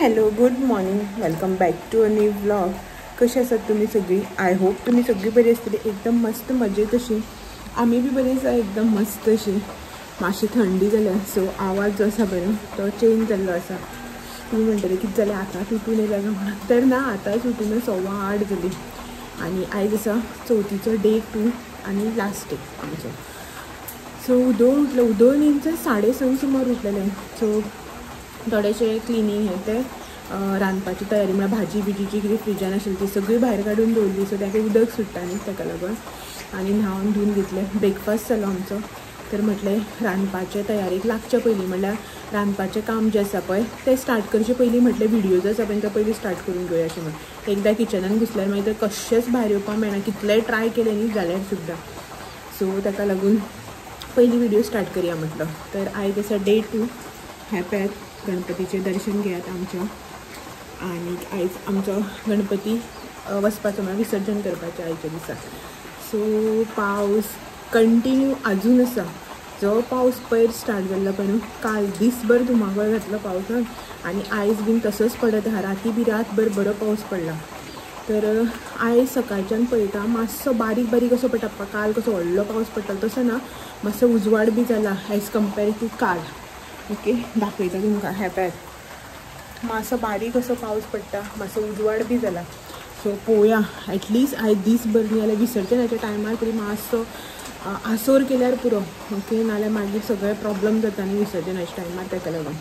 Hello good morning, welcome back to a new vlog. कशी आसात तुमी सगळी? I hope तुमी सगळी बरी आसतली, एकदम मस्त मजेत अशी. आमी बी बरी आसा, एकदम मस्त अशी. मातशी थंडी जाल्या, सो आवाज जो आसा पळय तो चेंज जाल्लो आसा. तुमी म्हणटले कितें जालें आतांच उठून येयला काय म्हणून, तर ना, आतांच उठून 8:15 जाली. आनी आयज आसा चवथीचो डे 2 आनी लास्ट डे आमचो. सो उदोळ उठलो, उदोळ न्ही 6:30 सुमार उठलेलें. सो थोडेशें क्लिनींग हें तें, रांदपाची तयारी म्हळ्यार भाजी बिजीची कितें फ्रिजान आशिल्ली ती सगळी भायर काडून दवरली. सो ताका उदक सुट्टा न्ही ताका लागून. आनी न्हांवन धुवन घेतलें, ब्रेकफास्ट जालो आमचो. तर म्हटलें रांदपाचे तयारेक लागचे पयलीं, म्हणल्यार रांदपाचें काम जें आसा पळय तें स्टार्ट करचे पयलीं म्हटलें व्हिडियो जो आसा पळय तो पयलीं स्टार्ट करून घेवया अशें म्हण. एकदां किचनान घुसल्यार मागीर तें कशेंच भायर येवपाक मेळना, कितलेंय ट्राय केलें न्ही जाल्यार सुद्दां. सो ताका लागून पयलीं व्हिडियो स्टार्ट करया म्हटलो. तर आयज आसा डे 2. हें पळयात गणपतीचें दर्शन घेयात आमच्या. आनी आयज आमचो गणपती वचपाचो, म्हळ्यार विसर्जन करपाचें आयच्या दिसा. सो पावस कंटिन्यू अजून आसा. जो पावस पयर स्टार्ट जाल्लो पळय न्हू, काल दीसभर धुमाकूळ घातलो पावसान आनी आयज बीन तसोच पडत आहा. राती बी रातभर बरो पावस पडला. तर आयज सकाळच्यान पळयता मातसो बारीक बारीक असो पडटा. काल कसो व्हडलो पावस पडटालो तसो ना, मातसो उजवाड बी जाला एज कम्पेर टू काल. ओके, दाखयता तुमकां. हें पळयात मातसो बारीक असो पावस पडटा, मातसो उजवाड बी जाला. सो पळोवया एटलिस्ट आयज दीसभर न्ही जाल्यार विसर्जनाच्या टायमार तरी मातसो आसोर केल्यार पुरो. ओके, नाल्यार मागीर सगळे प्रॉब्लम जाता न्ही विसर्जनाच्या टायमार, ताका लागून.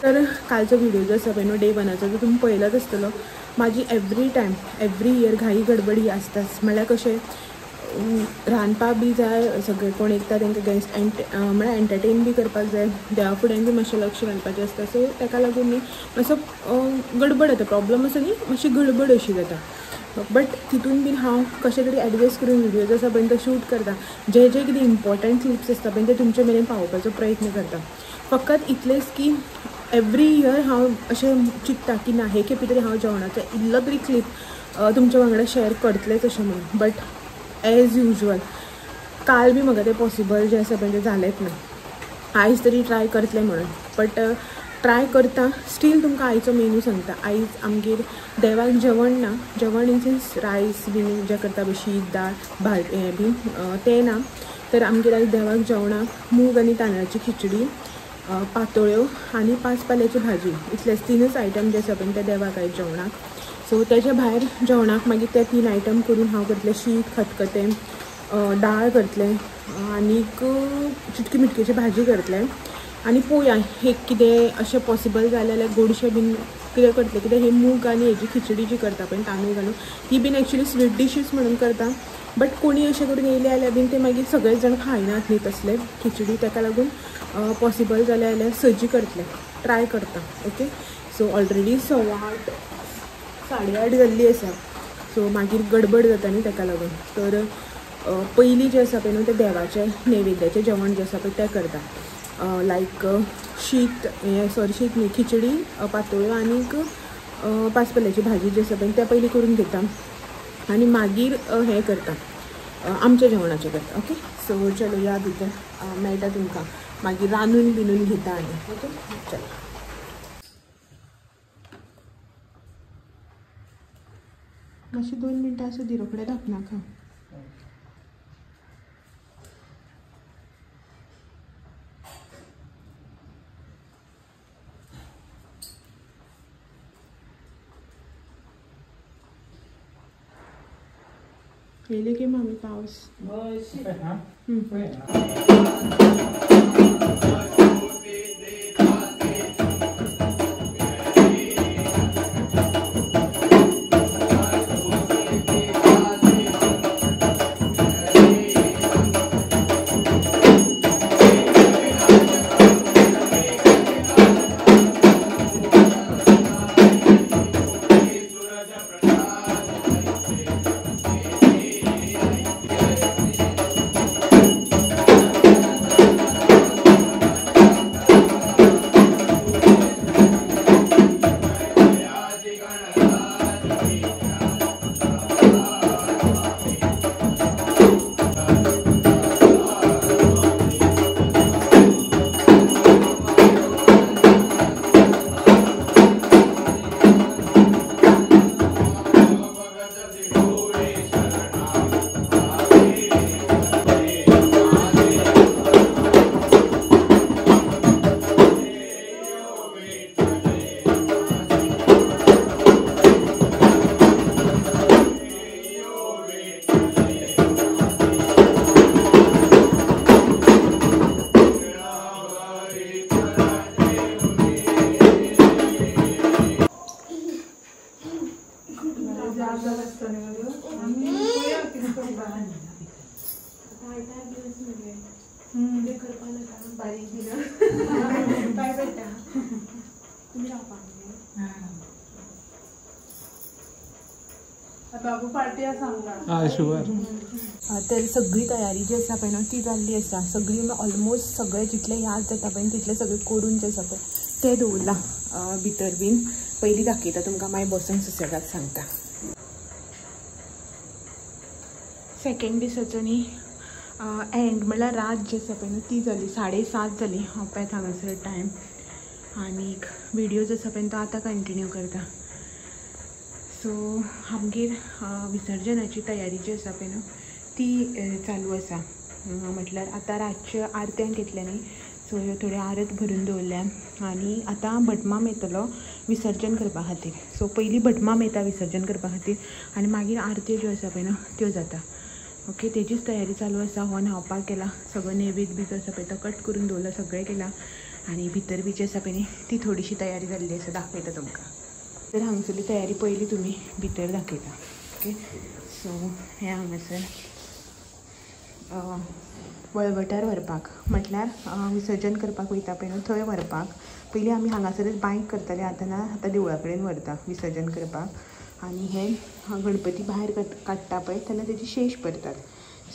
तर कालचो व्हिडियो जो आसा पळय न्हू डे 1आचो, तो तुमी पळयलाच आसतलो. म्हाजी एवरी टायम एवरी इयर घाई गडबड ही आसताच. म्हळ्यार कशें रांदपाक बी जाय, सगळे कोण येता तांकां गेस्ट म्हळ्यार एंटरटेन बी करपाक जाय, देवा फुड्यान बी मातशें लक्ष घालपाचें आसता. सो ताका लागून न्ही मातसो गडबड जाता, प्रॉब्लम असो न्ही, मातशी गडबड अशी जाता. बट तितून बीन हांव कशें तरी एडजस्ट करून व्हिडियो जो आसा पळय तो शूट करता. जे जे कितें इम्पॉर्टंट क्लिप्स आसता पळय ते तुमचे मेरेन पावोवपाचो प्रयत्न करता. फकत इतलेंच की एवरी इयर हांव अशें चिंत्ता की ना हे खेपे तरी हांव जेवणाचो इल्लो तरी क्लिप तुमच्या वांगडा शेअर करतलेंच अशें म्हणून. बट एज युजल काल बी म्हाका तें पॉसिबल जें आसा पळय तें जालेंच ना. आयज तरी ट्राय करतलें म्हणून, बट ट्राय करता स्टील तुमकां आयचो मेन्यू सांगता. आयज आमगेर देवाक जेवण ना, जेवण इन सेन्स रायस बीन जें करता पळय शीत दाळ भात हें बीन तें ना. तर आमगेर आयज देवाक जेवणाक मूग आनी तांदळाची खिचडी, पातोळ्यो आनी पांच पाल्याची भाजी, इतलेच 3च आयटम जे आसा पळय ते देवाक आयज जेवणाक. सो तेज्या भायर जेवणाक मागीर ते 3 आयटम करून हांव करतलें शीत, खतखतें, दाळ करतलें आनीक चिटकी मिटकेची भाजी करतलें. आनी पळोवया हे कितें अशें पॉसिबल जालें जाल्यार गोडशें बीन कितें करतलें. कित्याक हे मूग आनी हेजी खिचडी जी करता पळय तांदूळ घालून, ही बीन एक्चुली स्वीट डिशीज म्हणून करता. बट कोणी अशें करून येयले जाल्यार बीन ते मागीर सगळे जाण खायनात न्ही तसले खिचडी, ताका लागून पॉसिबल जालें जाल्यार सजी करतलें, ट्राय करता. ओके, सो ऑलरेडी 8:15 8:30 जाल्ली आसा. सो मागीर गडबड जाता न्ही ताका लागून. तर पयलीं जें आसा पळय न्हू तें देवाचें नैवेद्याचें जेवण जें आसा पळय तें करता. लायक शीत, हें सॉरी शीत न्ही, खिचडी, पातोळ्यो आनीक पांचपाल्याची भाजी जी आसा पळय तें पयलीं करून घेता आनी मागीर हें करता, आमच्या जेवणाचें करता. ओके, सो चलो या भितर मेळटा तुमकां, मागीर रांदून बिनून घेता आनी. ओके, चलो. मातशें 2 मिनटां आसूं दी, रोखडें धांपनाका. येयले की मामी पावस. अशें करपा नाका बारीक बीन पांय पडटा तुमी रावपाक बाबू पार्टी आसा शुअर. तर सगळी तयारी जी आसा पळय न्हू ती जाल्ली आसा. सगळी ऑलमोस्ट सगळें जितलें याद जाता पळय तितलें सगळें करून जें आसा पळय तें दवरलां भितर बीन. पयलीं दाखयता तुमकां, मागीर बसून सुसेगाद सांगता. सेकेंड दिसाचो न्ही एंड म्हणल्यार रात जी आसा पळय न्हू ती जाली 7:30 जाली. हांव पळयता हांगासर टायम आनीक व्हिडियो जो आसा पळय तो आतां कंटिन्यू करता. सो आमगेर विसर्जनाची तयारी जी आसा पळय न्हू ती चालू आसा. म्हटल्यार आतां रातचे आरत्यांक येतलें न्ही, सो ह्यो थोड्यो आरत भरून दवरल्या आनी आतां भटमाम येतलो विसर्जन करपा खातीर. सो पयलीं भटमाम येता विसर्जन करपा खातीर आनी मागीर आरत्यो ज्यो आसा पळय न्हू त्यो जाता. ओके, तेजीच तयारी चालू आसा. हो न्हांवपाक गेला, सगळो नैवेद्य बी जो आसा पळय तो कट करून दवरला, सगळें केलां आनी भितर बी जी आसा पळय न्ही ती थोडीशी तयारी जाल्ली आसा, दाखयता तुमकां. तर हांगसरली तयारी पयली तुमी भितर दाखयता. ओके, सो हें हांगासर वळवटार व्हरपाक म्हटल्यार विसर्जन करपाक वयता पळय न्हू थंय व्हरपाक. पयलीं आमी हांगासरच बांयक करताले, आतां ना, आतां देवळा कडेन व्हरता विसर्जन करपाक. आनी हे गणपती भायर काडटा पळय तेन्ना तेजी शेश भरतात.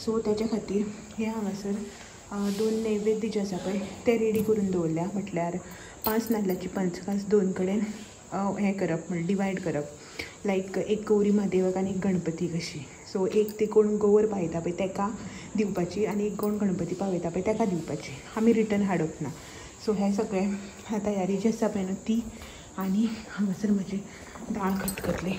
सो तेच्या खातीर हे हांगासर 2 नैवेद्य जे आसा पळय ते रेडी करून दवरल्या. म्हटल्यार 5 नाल्लाची पंचखास 2 कडेन हें करप, म्हणल्यार डिवायड करप, लायक एक गौरी म्हादेवाक आनी एक गणपती कशी. सो एक ती कोण गोवर पावयता पळय तेका दिवपाची आनी एक कोण गणपती पावयता पळय तेका दिवपाची, आमी रिटर्न हाडप ना. सो हें सगळें तयारी जी आसा पळय न्हू ती. आनी हांगासर म्हजी दाळ खतखतली.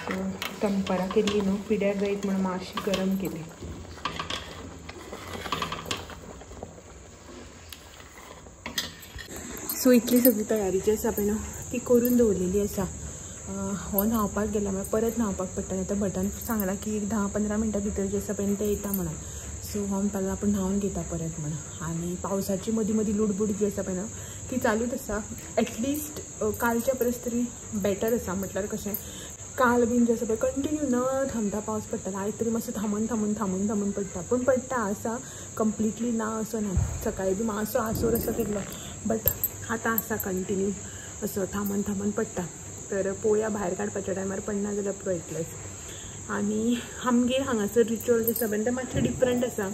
सो तंपरा केली न्हू पिड्यार जायत म्हणून मातशी गरम केली. सो इतली सगळी तयारी जी आसा पळय न्हू ती करून दवरलेली आसा. हो न्हांवपाक गेला म्हळ्यार परत न्हांवपाक पडटा, आतां भटान सांगलां की एक 10-15 मिनटां भितर जे आसा पळय ते येता म्हणून. सो हो म्हणपाक लागला आपूण न्हांवन घेता परत म्हणून. आनी पावसाची मदीं मदीं लुडबूड जी आसा पळय न्हू ती चालूच आसा. एटलिस्ट कालच्या परस तरी बेटर आसा. म्हटल्यार कशें काल बीन जें आसा पळय कंटिन्यू न थांबता पावस पडटालो, आयज तरी मातसो थांबून थांबून थांबून थांबून पडटा, पूण पडटा आसा, कंप्लिटली ना असो ना. सकाळी बी मातसो आसोर असो केल्लो, बट आतां आसा कंटिन्यू असो थांबून थांबून पडटा. तर पोळ्या भायर काडपाच्या टायमार पडना जाल्यार पुरो इतलेंच. आनी आमगेर हांगासर रिच्युअल जे आसा पळय ते मातशें डिफरंट आसा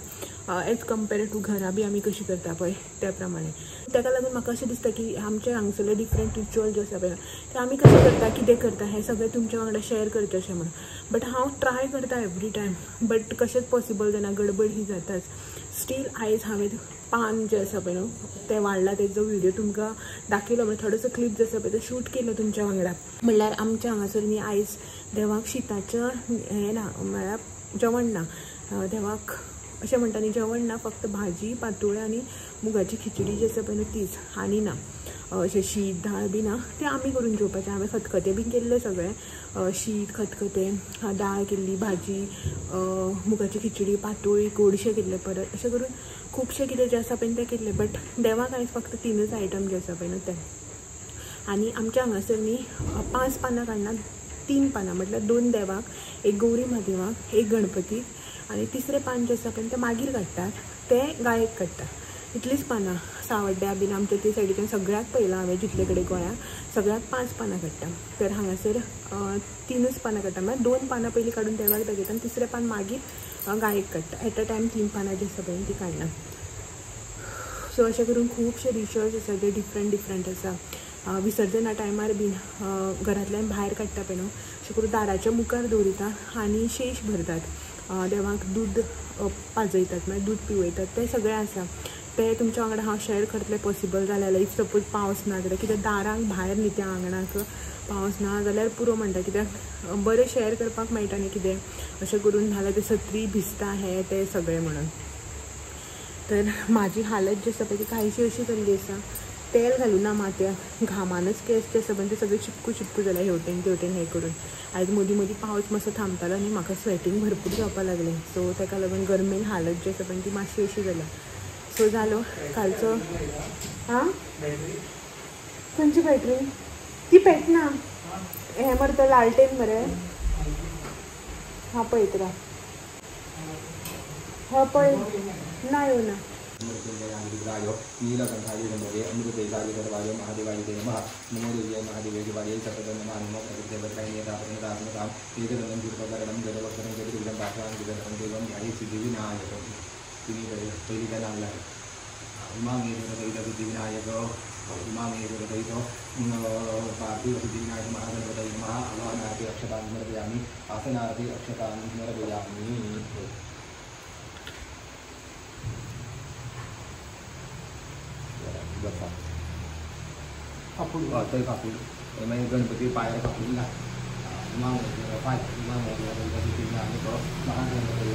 एज कम्पेर टू घरा बी आमी कशी करता पळय त्या प्रमाणे. ताका लागून म्हाका अशें दिसता की आमचे हांगसरले डिफरंट रिच्युअल जे आसा पळय ते आमी कशें करता, कितें करता हें सगळें तुमच्या वांगडा शेअर करचें अशें म्हणून. बट हांव ट्राय करता एवरी टायम, बट कशेंच पॉसिबल जायना, गडबड ही जाताच. स्टील आयज हांवें पान जें आसा पळय न्हू तें वाडलां, तेजो व्हिडियो तुमकां दाखयलो, म्हळ्यार थोडोसो क्लिप जो आसा पळय तो शूट केलो तुमच्या वांगडा. म्हणल्यार आमच्या हांगासर न्ही आयज देवाक शिताचें हें ना, म्हळ्यार जेवण ना देवाक, अशें म्हणटा न्ही जेवण ना, फक्त भाजी पातोळ्यो आनी मुगाची खिचडी जी आसा पळय न्हू तीच, आनी ना अशें शीत दाळ बी ना, तें आमी करून जेवपाचें. हांवें खतखतें बी केल्लें सगळें, शीत खतखतें, दाळ केल्ली, भाजी, मुगाची खिचडी, पातोळी, गोडशें केल्लें परत, अशें करून खुबशें कितें जें आसा पळय तें केल्लें. बट देवाक आयज फक्त 3 आयटम जे आसा पळय न्हू ते. आनी आमच्या हांगासर न्ही 5 पानां काडना, 3 पानां, म्हटल्यार 2 देवाक, एक गौरी म्हादेवाक, एक गणपतीक, आनी तिसरें पान जें आसा पळय तें मागीर काडटात, तें गायेक काडटा. इतलींच पानां. सावड्ड्या बीन आमच्या ते सायडीच्यान सगळ्याक पळयलां हांवें, जितले कडेन गोंयांत सगळ्याक 5 पानां काडटा. तर हांगासर 3 पानां काडटा, म्हळ्यार 2 पानां पयलीं काडून देवाक दाखयता आनी तिसरें पान मागीर गायेक काडटा. एट अ टायम 3 पानां जी आसा पळय ती काडना. सो अशें करून खुबशे रिच्युअल्स आसा जे डिफरंट डिफरंट आसा. विसर्जना टायमार बीन घरांतल्यान भायर काडटा पळय न्हू, अशें करून दाराच्या मुखार दवरिता आनी शेश भरतात, देवाक दूद पाजयतात, म्हळ्यार दूद पिवयतात, तें सगळें आसा. ते तुमच्या वांगडा हांव शेअर करतलें पॉसिबल जालें जाल्यार. If suppose पावस ना जाल्यार, कित्याक दारांक भायर न्ही त्या आंगणाक पावस ना जाल्यार पुरो म्हणटा, कित्याक बरें शेअर करपाक मेळटा न्ही कितें अशें करून, नाल्यार ते सत्री भिजता हें तें सगळें म्हणून. तर म्हाजी हालत जी आसा पळय ती कांयशी अशी जाल्ली आसा, तेल घालूं ना माथ्याक, घामानच केंस जे आसा पळय ते सगळे चिपकू चिपकू जाले हेवटेन तेवटेन हें करून. आयज मदीं मदीं पावस मातसो थांबतालो आनी म्हाका स्वेटींग भरपूर जावपाक लागलें, सो ताका लागून गरमेन हालत जी आसा पळय ती मातशी अशी जाल्या. सो जालो कालचो. आं खंयची बॅटरी? ती पेटना, हें मरे तो लालटेन मरे. हा पळयत राव. हा पळय ना येवना. आसनार्थे अक्षतान् स्मरयामि. थंय कापूर मागीर गणपती पांयार कापूर घाल. महागणपती.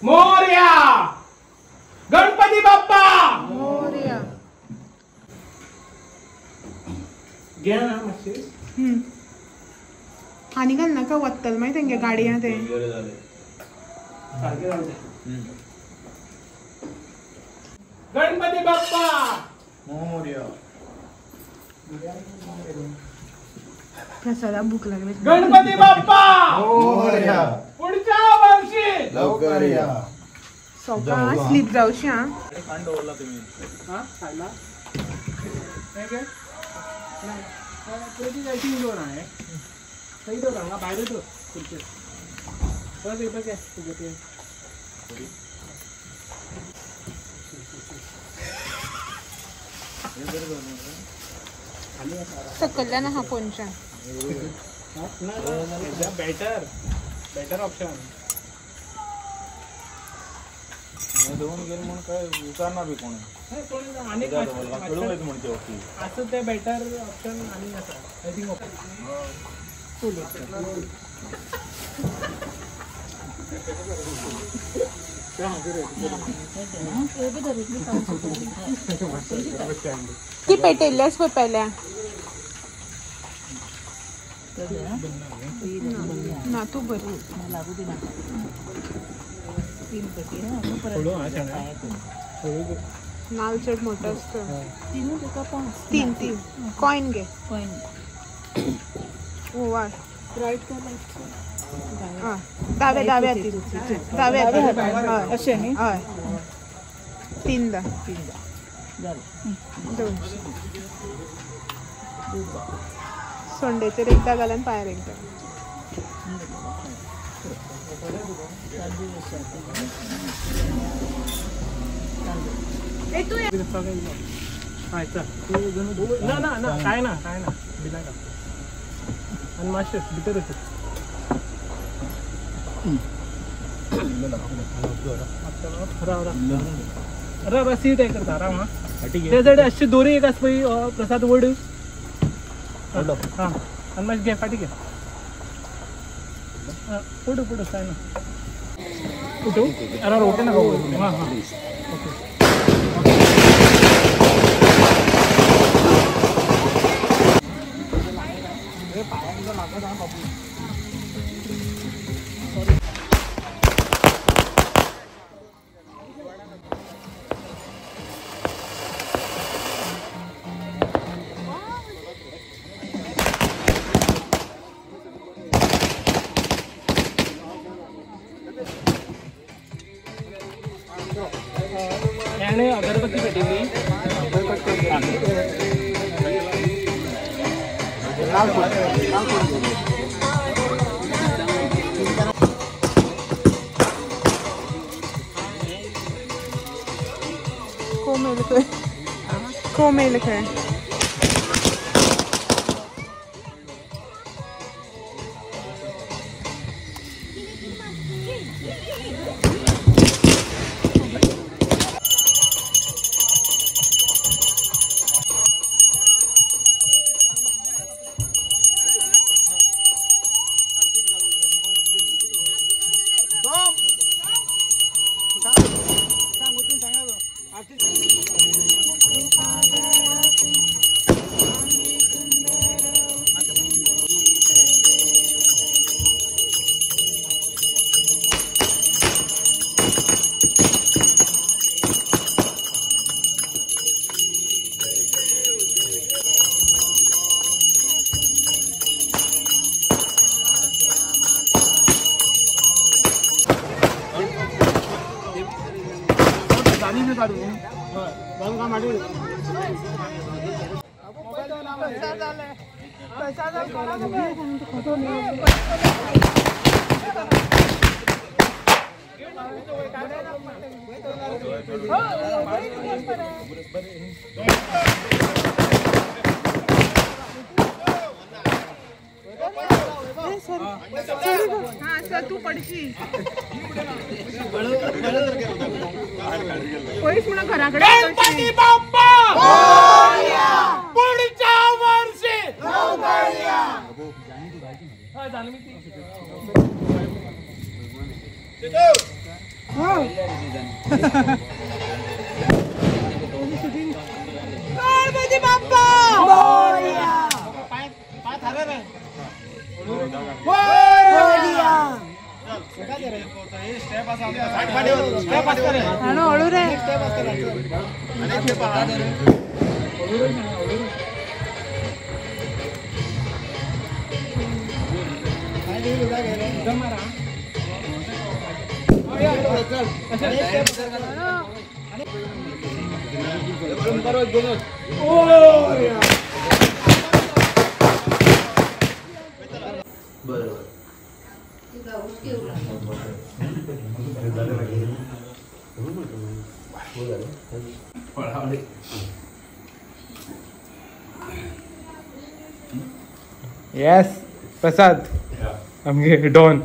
मोरया गणपती बाप्पा मोरया. घे ना मातशी. आनी घाल नाका वत्तल मागीर तेंगे गाडयेन तें सारकें जावं. गणपती बाप्पा मोरया. प्रसादा भूक लागली. गणपती बाप्पा मोरया. पुढच्या वर्षी लवकर या. सकाळ स्लीप जावशी. हा खांड दवरला तुम्ही हा खायला काय काय नाही जायची दवर आहे थंय दवर हांगा भायर दवर खुर्चेर. बस येवपाचें तुगे तें. सकल्ल्यान आहा पोनच्यान. Better better option. दोन गेले म्हणून काय विचारणार बी कोण आनी म्हणते आसत ते बेटर ऑप्शन आनी आसा I think. ती पेटयल्ली आसा पळय पेल्या. ना तूं बरी. नाल चड मोठो आसता. तीन तीन कॉइन घे. ओवाळ दाव्या दाव्या दाव्या अशें न्ही. हय तीनदा दोन सोंडेचेर एकदा घाल आनी पांयार एकदा. ना ना ना काय ना काय ना बिना का आनी मातशें भितर वचूं. राव राव राव राव सीट हें करता राव. हां त्या सायडीन अशी दोरी एक आसा पळय प्रसाद वड. हां आनी मातशें घे फाटीं घे फोटो फोटो साय ना फोटो अरे रोटे ना हां हां ओके अगरबत्ती पेटवली कोमेल खंय तू पडशी पयस म्हणून घराकडे पुढच्या वर्षी गणपती बाप्पा हळू रे येस प्रसाद आमगे डॉन.